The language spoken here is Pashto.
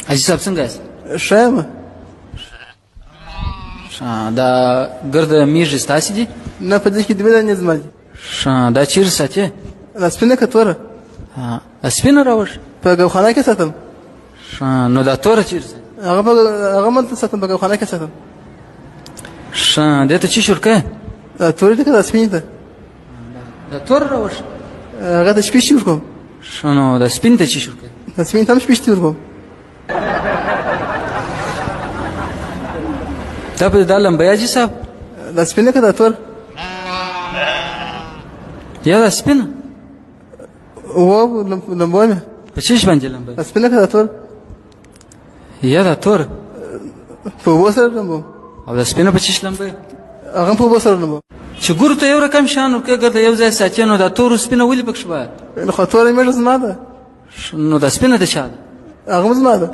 حاجي صاحب څنګه یاست؟ ښه یم. ښه، دا ګرده میږې ستاسې دي؟ نه، په دې کې دوې دانې زما دي. ښه، دا چیرې ساتې؟ دا سپینه که توره؟ دا سپینه راوړه. په ګوخانه کې ساتم. ښه، نو دا توره چیرې ساتې؟ هغه په هغه ملته ساتم، په ګوخانه کې ساتم. ښه، دې ته څه شي ورکوې؟ دا تورې ته که دا سپینې ته؟ دا توره راوړه. هغه ته شپې شي ورکوم. ښه، نو دا سپین ته څه شي ورکوې؟ دا سپین ته هم شپې شي ورکوم. دا په دا لمبه حاجي صاحب؟ دا سپینه که دا تور؟ یا دا سپینه. و لمبوه مې. په څه شي باندې لمبوې؟ دا سپینه که دا تور؟ یا دا تور. په اوبو سره لمبوم. او دا سپینه په څه شي لمبوې؟ هغه هم په اوبو سره لمبوم. چې ګورو ته یو رقم شیان ورکوې، ګرده یو ځای ساتې، نو دا تور سپینه ولې پکښې باید؟ نو خو توره مېږه زما ده. نو دا سپینه د چا ده؟ هغه هم زما ده.